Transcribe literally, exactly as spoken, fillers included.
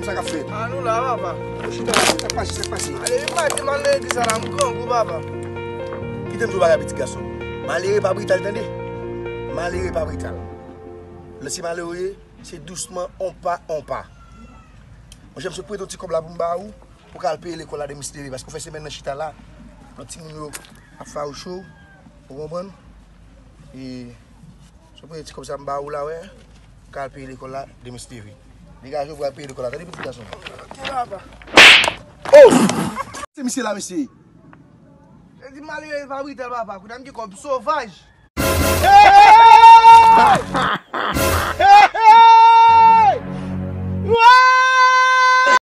Sa k ap fèt? A nou la, papa. Ou chita la, sa k pase, sa k pase? Ale, vin mate malere di sa la, m grangou, papa. Kite m di w bagay, pitit gason. Malere pa brital, tande? Malere pa brital. Lè se malere w ye, se dousman, on pa, on pa. Monchè, m sot prete yon ti kòb la pou m ba ou, pou ka al peye lekòl la de Miss T V, paske ou fè semèn nan chita la, lòt timoun yo ap fawouche w, ou konprann? E, sot prete ti kòb sa m ba ou la, wè, pou ka al peye lekòl la de Miss T V. Degaje w pou al peye lekòl la, tande pitit gason. Ok, papa. Oh! Se misye la, mesye. E di malere pa brital, papa, kounye a m gen kòb sovaj.